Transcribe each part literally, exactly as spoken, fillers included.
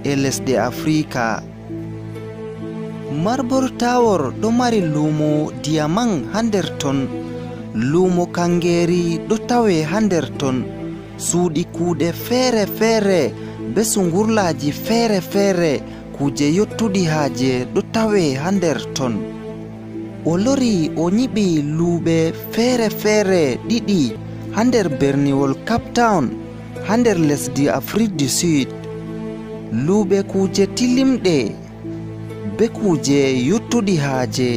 e lesɗe Afrika. Marbor Tawor ɗo mari luumo diyaman haa nder ton, luumo kangeeri ɗo tawee haa nder ton, suuɗi kuuɗe feere feere bee sungurlaaji feere feere, kuuje yottuɗi haaje ɗo tawee haa nder ton. O lori o nyiɓi luuɓe feere feere ɗiɗi haa nder berniwol Cape Town, haa nder lesdi Afrik du Sud. Luuɓe kuuje tilimɗe bee kuuje yottuɗi haaje.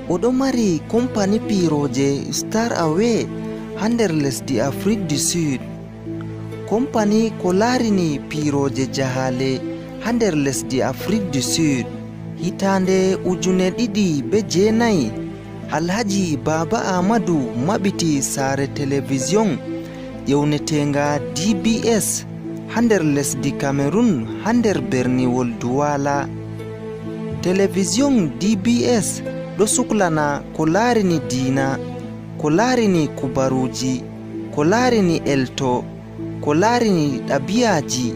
O ɗo mari kompani piirooje Star Away haa nder lesdi Afrik du Sud. Kompani ko laarini piirooje jahaale haa nder lesdi Afrik du Sud. Hitaande ujune ɗiɗi bee jeenayi, Alhaji Baaba Aamadu maɓɓiti saare telewisiyoŋ ƴewneteenga D B S haa nder lesdi Cameroun, haa nder berniwol Duwaala. Telewisiyoŋ D B S ɗo suklana ko laarini diina, ko laarini kubaruuji, ko laarini elto, ko laarini ɗabi'aaji,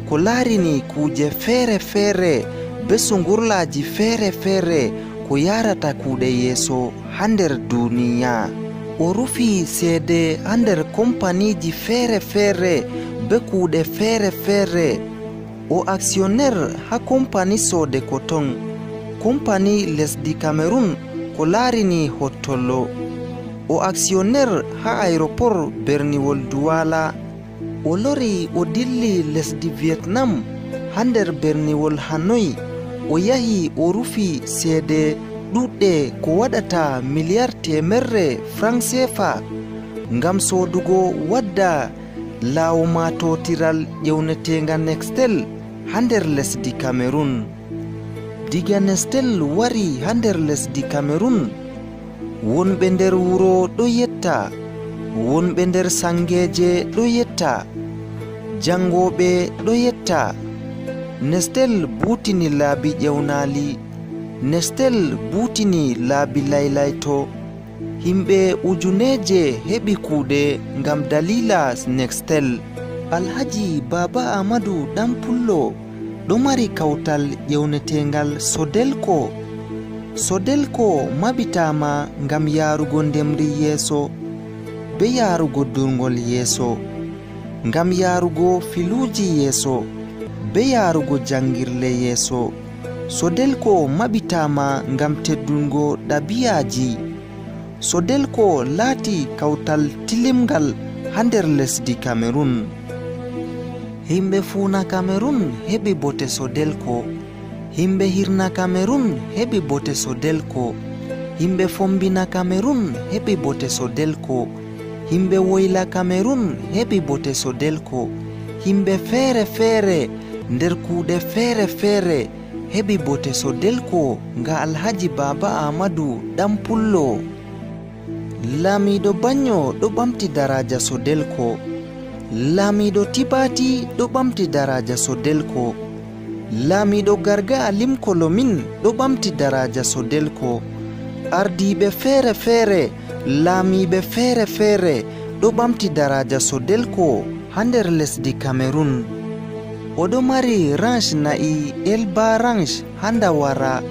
ko laarini kuuje feere feere bee sungurlaaji feere feere ko yaarata kuuɗe yeeso haa nder duniya. O rufi seede haa nder kompaniiji feere feere bee kuuɗe feere feere. O aksiyoner haa kompani soode ko ton, kompani lesdi Cameroun ko laarini hottollo. O aksiyoner haa aeropor berniwol Duwaala. O lori o dilli lesdi Vietnam haa nder berniwol Hanoi. O yahi o rufi seede ɗuɗɗe ko waɗata miliyar teemerre franc C F A ngam soodugo wadda laawo maatootiral ƴewneteenga Nextel haa nder lesdi Cameroun. Diga Nextel wari haa nder lesdi Cameroun, wonɓe nder wuro ɗo yetta, wonɓe nder saŋgeeje ɗo yetta, jaŋgooɓe ɗo yetta. Nextel buutini laabi ƴewnaali, Nextel buutini laabi laylayto. Yimɓe ujuneeje heɓi kuuɗe ngam daliila Nextel. Alhaji Baaba Aamadu Ɗan Pullo ɗo mari kawtal ƴewneteengal Sodelco. Sodelco maɓɓitaama ngam yaarugo ndemri yeeso, bee yaarugo durngol yeeso, ngam yaarugo filuuji yeeso, bee yaarugo jaŋgirle yeeso. Sodelco maɓɓitaama ngam teddungo ɗabi'aaji. Sodelco laati kawtal tilimngal haa nder lesdi Cameroun. Yimɓe fuuna Cameroun heɓi bote Sodelco. Yimɓe hirna Cameroun heɓi bote Sodelco. Yimɓe fombina Cameroun heɓi bote Sodelco. Yimɓe woyla Cameroun heɓi bote Sodelco. Yimɓe feere feere nder kuuɗe feere feere heɓi bote Sodelco nga Alhaji Baaba Aamadu Ɗan Pullo. Laamiiɗo Banyo ɗo ɓamti daraaja Sodelco. Laamiiɗo Tibaati ɗo ɓamti daraaja Sodelco. Laamiiɗo Garga Alim Kolomin ɗo ɓamti daraaja Sodelco. Ardiiɓe feere feere, laamiiɓe feere feere ɗo ɓamti daraaja Sodelco haa nder lesdi Cameroun. O ɗo mari ranch na'i Elba Ranch haa Ndawara.